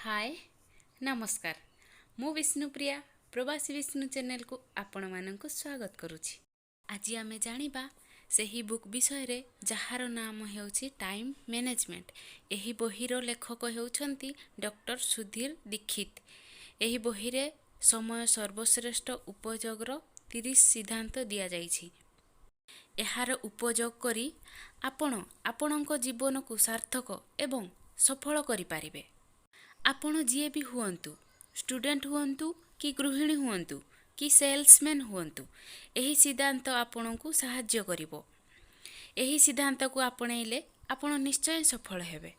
ହାଏ, ନମସ୍କାର। ମୁଁ ବିଷ୍ଣୁପ୍ରିୟା, ପ୍ରବାସୀ ବିଷ୍ଣୁ ଚ୍ୟାନେଲକୁ ଆପଣମାନଙ୍କୁ ସ୍ୱାଗତ କରୁଛି। ଆଜି ଆମେ ଜାଣିବା ସେହି ବୁକ୍ ବିଷୟରେ, ଯାହାର ନାମ ହେଉଛି ଟାଇମ୍ ମ୍ୟାନେଜମେଣ୍ଟ। ଏହି ବହିର ଲେଖକ ହେଉଛନ୍ତି ଡକ୍ଟର ସୁଧୀର ଦୀକ୍ଷିତ। ଏହି ବହିରେ ସମୟ ସର୍ବଶ୍ରେଷ୍ଠ ଉପଯୋଗର 30 ସିଦ୍ଧାନ୍ତ ଦିଆଯାଇଛି। ଏହାର ଉପଯୋଗ କରି ଆପଣ ଆପଣଙ୍କ ଜୀବନକୁ ସାର୍ଥକ ଏବଂ ସଫଳ କରିପାରିବେ। ଆପଣ ଯିଏ ବି ହୁଅନ୍ତୁ, ଷ୍ଟୁଡେଣ୍ଟ ହୁଅନ୍ତୁ କି ଗୃହିଣୀ ହୁଅନ୍ତୁ କି ସେଲ୍ସମ୍ୟାନ୍ ହୁଅନ୍ତୁ, ଏହି ସିଦ୍ଧାନ୍ତ ଆପଣଙ୍କୁ ସାହାଯ୍ୟ କରିବ। ଏହି ସିଦ୍ଧାନ୍ତକୁ ଆପଣେଇଲେ ଆପଣ ନିଶ୍ଚୟ ସଫଳ ହେବେ।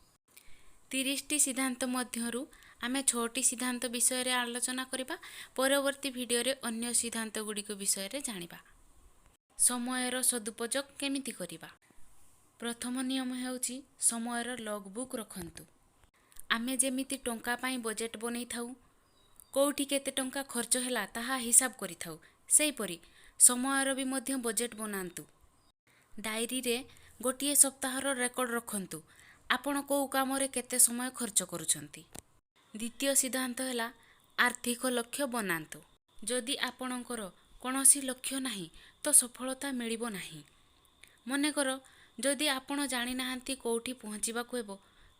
30ଟି ସିଦ୍ଧାନ୍ତ ମଧ୍ୟରୁ ଆମେ ଛଅଟି ସିଦ୍ଧାନ୍ତ ବିଷୟରେ ଆଲୋଚନା କରିବା। ପରବର୍ତ୍ତୀ ଭିଡ଼ିଓରେ ଅନ୍ୟ ସିଦ୍ଧାନ୍ତ ଗୁଡ଼ିକ ବିଷୟରେ ଜାଣିବା। ସମୟର ସଦୁପଯୋଗ କେମିତି କରିବା? ପ୍ରଥମ ନିୟମ ହେଉଛି, ସମୟର ଲଗ୍ ବୁକ୍ ରଖନ୍ତୁ। ଆମେ ଯେମିତି ଟଙ୍କା ପାଇଁ ବଜେଟ୍ ବନେଇଥାଉ, କେଉଁଠି କେତେ ଟଙ୍କା ଖର୍ଚ୍ଚ ହେଲା ତାହା ହିସାବ କରିଥାଉ, ସେହିପରି ସମୟର ବି ମଧ୍ୟ ବଜେଟ୍ ବନାନ୍ତୁ। ଡାଏରୀରେ ଗୋଟିଏ ସପ୍ତାହର ରେକର୍ଡ଼ ରଖନ୍ତୁ, ଆପଣ କେଉଁ କାମରେ କେତେ ସମୟ ଖର୍ଚ୍ଚ କରୁଛନ୍ତି। ଦ୍ୱିତୀୟ ସିଦ୍ଧାନ୍ତ ହେଲା, ଆର୍ଥିକ ଲକ୍ଷ୍ୟ ବନାନ୍ତୁ। ଯଦି ଆପଣଙ୍କର କୌଣସି ଲକ୍ଷ୍ୟ ନାହିଁ, ତ ସଫଳତା ମିଳିବ ନାହିଁ। ମନେକର, ଯଦି ଆପଣ ଜାଣିନାହାନ୍ତି କେଉଁଠି ପହଞ୍ଚିବାକୁ ହେବ,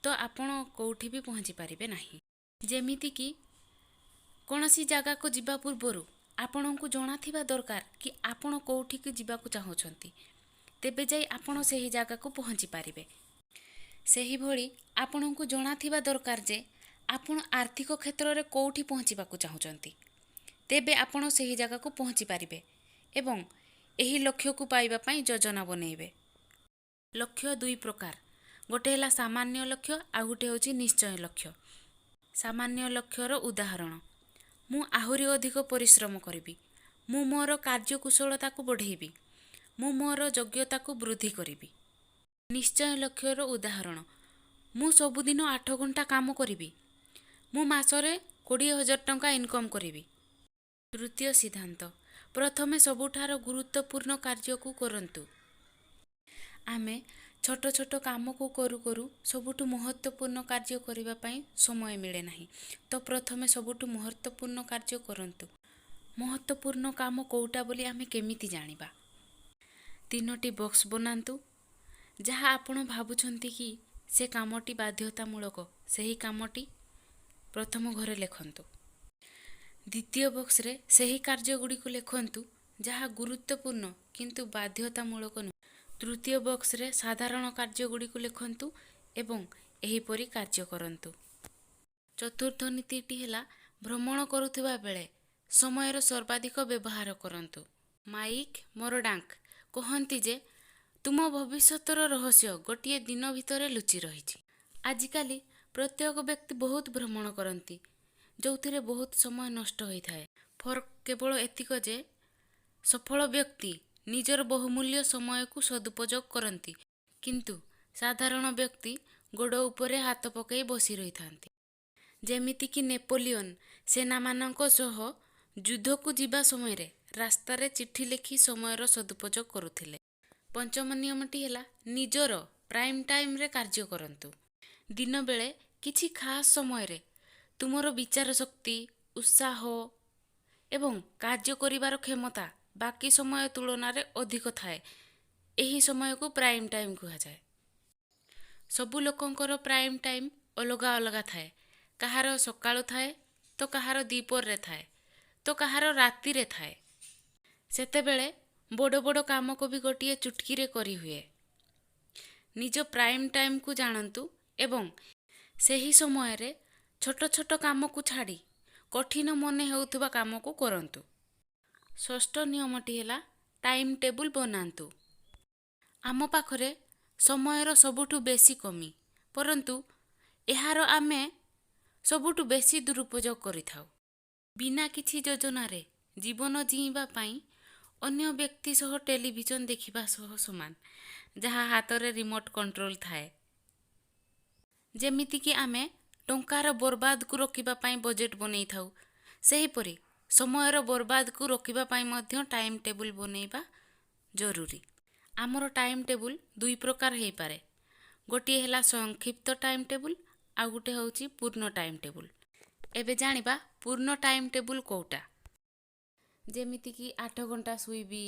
ତ ଆପଣ କେଉଁଠି ବି ପହଞ୍ଚି ପାରିବେ ନାହିଁ। ଯେମିତିକି କୌଣସି ଜାଗାକୁ ଯିବା ପୂର୍ବରୁ ଆପଣଙ୍କୁ ଜଣାଥିବା ଦରକାର କି ଆପଣ କେଉଁଠିକୁ ଯିବାକୁ ଚାହୁଁଛନ୍ତି, ତେବେ ଯାଇ ଆପଣ ସେହି ଜାଗାକୁ ପହଞ୍ଚି ପାରିବେ। ସେହିଭଳି ଆପଣଙ୍କୁ ଜଣାଥିବା ଦରକାର ଯେ ଆପଣ ଆର୍ଥିକ କ୍ଷେତ୍ରରେ କେଉଁଠି ପହଞ୍ଚିବାକୁ ଚାହୁଁଛନ୍ତି। ତେବେ ଆପଣ ସେହି ଜାଗାକୁ ପହଞ୍ଚି ପାରିବେ ଏବଂ ଏହି ଲକ୍ଷ୍ୟକୁ ପାଇବା ପାଇଁ ଯୋଜନା ବନେଇବେ। ଲକ୍ଷ୍ୟ ଦୁଇ ପ୍ରକାର। ଗୋଟେ ହେଲା ସାମାନ୍ୟ ଲକ୍ଷ୍ୟ, ଆଉ ଗୋଟେ ହେଉଛି ନିଶ୍ଚୟ ଲକ୍ଷ୍ୟ। ସାମାନ୍ୟ ଲକ୍ଷ୍ୟର ଉଦାହରଣ: ମୁଁ ଆହୁରି ଅଧିକ ପରିଶ୍ରମ କରିବି, ମୁଁ ମୋର କାର୍ଯ୍ୟକୁଶଳତାକୁ ବଢ଼େଇବି, ମୁଁ ମୋର ଯୋଗ୍ୟତାକୁ ବୃଦ୍ଧି କରିବି। ନିଶ୍ଚୟ ଲକ୍ଷ୍ୟର ଉଦାହରଣ: ମୁଁ ସବୁଦିନ 8 ଘଣ୍ଟା କାମ କରିବି, ମୁଁ ମାସରେ 20,000 ଟଙ୍କା ଇନକମ୍ କରିବି। ତୃତୀୟ ସିଦ୍ଧାନ୍ତ: ପ୍ରଥମେ ସବୁଠାରୁ ଗୁରୁତ୍ୱପୂର୍ଣ୍ଣ କାର୍ଯ୍ୟକୁ କରନ୍ତୁ। ଆମେ ଛୋଟ ଛୋଟ କାମକୁ କରୁ କରୁ ସବୁଠୁ ମହତ୍ତ୍ୱପୂର୍ଣ୍ଣ କାର୍ଯ୍ୟ କରିବା ପାଇଁ ସମୟ ମିଳେ ନାହିଁ। ତ ପ୍ରଥମେ ସବୁଠୁ ମହତ୍ତ୍ୱପୂର୍ଣ୍ଣ କାର୍ଯ୍ୟ କରନ୍ତୁ। ମହତ୍ତ୍ୱପୂର୍ଣ୍ଣ କାମ କେଉଁଟା ବୋଲି ଆମେ କେମିତି ଜାଣିବା? ତିନୋଟି ବକ୍ସ ବନାନ୍ତୁ। ଯାହା ଆପଣ ଭାବୁଛନ୍ତି କି ସେ କାମଟି ବାଧ୍ୟତାମୂଳକ, ସେହି କାମଟି ପ୍ରଥମ ଘରେ ଲେଖନ୍ତୁ। ଦ୍ୱିତୀୟ ବକ୍ସରେ ସେହି କାର୍ଯ୍ୟଗୁଡ଼ିକୁ ଲେଖନ୍ତୁ, ଯାହା ଗୁରୁତ୍ୱପୂର୍ଣ୍ଣ କିନ୍ତୁ ବାଧ୍ୟତାମୂଳକ ନୁହେଁ। ତୃତୀୟ ବକ୍ସରେ ସାଧାରଣ କାର୍ଯ୍ୟଗୁଡ଼ିକୁ ଲେଖନ୍ତୁ ଏବଂ ଏହିପରି କାର୍ଯ୍ୟ କରନ୍ତୁ। ଚତୁର୍ଥ ନୀତିଟି ହେଲା, ଭ୍ରମଣ କରୁଥିବା ବେଳେ ସମୟର ସର୍ବାଧିକ ବ୍ୟବହାର କରନ୍ତୁ। ମାଇକ୍ ମରଡାଙ୍କ କହନ୍ତି ଯେ ତୁମ ଭବିଷ୍ୟତର ରହସ୍ୟ ଗୋଟିଏ ଦିନ ଭିତରେ ଲୁଚି ରହିଛି। ଆଜିକାଲି ପ୍ରତ୍ୟେକ ବ୍ୟକ୍ତି ବହୁତ ଭ୍ରମଣ କରନ୍ତି, ଯେଉଁଥିରେ ବହୁତ ସମୟ ନଷ୍ଟ ହୋଇଥାଏ। ଫରକ କେବଳ ଏତିକ ଯେ ସଫଳ ବ୍ୟକ୍ତି ନିଜର ବହୁମୂଲ୍ୟ ସମୟକୁ ସଦୁପଯୋଗ କରନ୍ତି, କିନ୍ତୁ ସାଧାରଣ ବ୍ୟକ୍ତି ଗୋଡ଼ ଉପରେ ହାତ ପକାଇ ବସି ରହିଥାନ୍ତି। ଯେମିତିକି ନେପୋଲିଅନ ସେନାମାନଙ୍କ ସହ ଯୁଦ୍ଧକୁ ଯିବା ସମୟରେ ରାସ୍ତାରେ ଚିଠି ଲେଖି ସମୟର ସଦୁପଯୋଗ କରୁଥିଲେ। ପଞ୍ଚମ ନିୟମଟି ହେଲା, ନିଜର ପ୍ରାଇମ୍ ଟାଇମ୍ରେ କାର୍ଯ୍ୟ କରନ୍ତୁ। ଦିନବେଳେ କିଛି ଖାସ୍ ସମୟରେ ତୁମର ବିଚାର ଶକ୍ତି, ଉତ୍ସାହ ଏବଂ କାର୍ଯ୍ୟ କରିବାର କ୍ଷମତା ବାକି ସମୟ ତୁଳନାରେ ଅଧିକ ଥାଏ। ଏହି ସମୟକୁ ପ୍ରାଇମ୍ ଟାଇମ୍ କୁହାଯାଏ। ସବୁ ଲୋକଙ୍କର ପ୍ରାଇମ୍ ଟାଇମ୍ ଅଲଗା ଅଲଗା ଥାଏ। କାହାର ସକାଳୁ ଥାଏ, ତ କାହାର ଦ୍ୱିପହରରେ ଥାଏ, ତ କାହାର ରାତିରେ ଥାଏ। ସେତେବେଳେ ବଡ଼ ବଡ଼ କାମକୁ ବି ଗୋଟିଏ ଚୁଟକିରେ କରିହୁଏ। ନିଜ ପ୍ରାଇମ୍ ଟାଇମ୍କୁ ଜାଣନ୍ତୁ ଏବଂ ସେହି ସମୟରେ ଛୋଟ ଛୋଟ କାମକୁ ଛାଡ଼ି କଠିନ ମନେ ହେଉଥିବା କାମକୁ କରନ୍ତୁ। ଷଷ୍ଠ ନିୟମଟି ହେଲା, ଟାଇମ୍ ଟେବୁଲ୍ ବନାନ୍ତୁ। ଆମ ପାଖରେ ସମୟର ସବୁଠୁ ବେଶୀ କମି, ପରନ୍ତୁ ଏହାର ଆମେ ସବୁଠୁ ବେଶୀ ଦୁରୁପଯୋଗ କରିଥାଉ। ବିନା କିଛି ଯୋଜନାରେ ଜୀବନ ଜିଇଁବା ପାଇଁ ଅନ୍ୟ ବ୍ୟକ୍ତି ସହ ଟେଲିଭିଜନ ଦେଖିବା ସହ ସମାନ, ଯାହା ହାତରେ ରିମୋଟ୍ କଣ୍ଟ୍ରୋଲ ଥାଏ। ଯେମିତିକି ଆମେ ଟଙ୍କାର ବର୍ବାଦକୁ ରୋକିବା ପାଇଁ ବଜେଟ୍ ବନେଇଥାଉ, ସେହିପରି ସମୟର ବର୍ବାଦକୁ ରୋକିବା ପାଇଁ ମଧ୍ୟ ଟାଇମ୍ ଟେବୁଲ୍ ବନେଇବା ଜରୁରୀ। ଆମର ଟାଇମ୍ ଟେବୁଲ୍ ଦୁଇ ପ୍ରକାର ହେଇପାରେ। ଗୋଟିଏ ହେଲା ସଂକ୍ଷିପ୍ତ ଟାଇମ୍ ଟେବୁଲ୍, ଆଉ ଗୋଟେ ହେଉଛି ପୂର୍ଣ୍ଣ ଟାଇମ୍ ଟେବୁଲ୍। ଏବେ ଜାଣିବା ପୂର୍ଣ୍ଣ ଟାଇମ୍ ଟେବୁଲ୍ କେଉଁଟା। ଯେମିତିକି 8 ଘଣ୍ଟା ଶୋଇବି,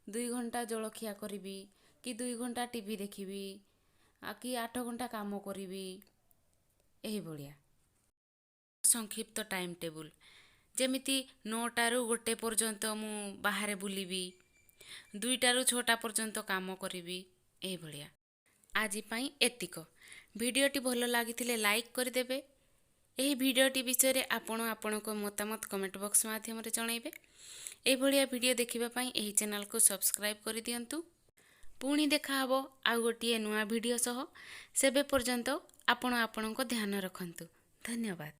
2 ଘଣ୍ଟା ଜଳଖିଆ କରିବି କି 2 ଘଣ୍ଟା ଟିଭି ଦେଖିବି କି 8 ଘଣ୍ଟା କାମ କରିବି, ଏହିଭଳିଆ। ସଂକ୍ଷିପ୍ତ ଟାଇମ୍ ଟେବୁଲ୍, ଯେମିତି 9ଟାରୁ 1 ପର୍ଯ୍ୟନ୍ତ ମୁଁ ବାହାରେ ବୁଲିବି, 2ଟାରୁ 6ଟା ପର୍ଯ୍ୟନ୍ତ କାମ କରିବି, ଏହିଭଳିଆ। ଆଜି ପାଇଁ ଏତିକ। ଭିଡ଼ିଓଟି ଭଲ ଲାଗିଥିଲେ ଲାଇକ୍ କରିଦେବେ। ଏହି ଭିଡ଼ିଓଟି ବିଷୟରେ ଆପଣ ଆପଣଙ୍କ ମତାମତ କମେଣ୍ଟ ବକ୍ସ ମାଧ୍ୟମରେ ଜଣାଇବେ। ଏଇଭଳିଆ ଭିଡ଼ିଓ ଦେଖିବା ପାଇଁ ଏହି ଚ୍ୟାନେଲକୁ ସବସ୍କ୍ରାଇବ୍ କରିଦିଅନ୍ତୁ। ପୁଣି ଦେଖାହେବ ଆଉ ଗୋଟିଏ ନୂଆ ଭିଡ଼ିଓ ସହ। ସେବେ ପର୍ଯ୍ୟନ୍ତ ଆପଣ ଆପଣଙ୍କ ଧ୍ୟାନ ରଖନ୍ତୁ। ଧନ୍ୟବାଦ।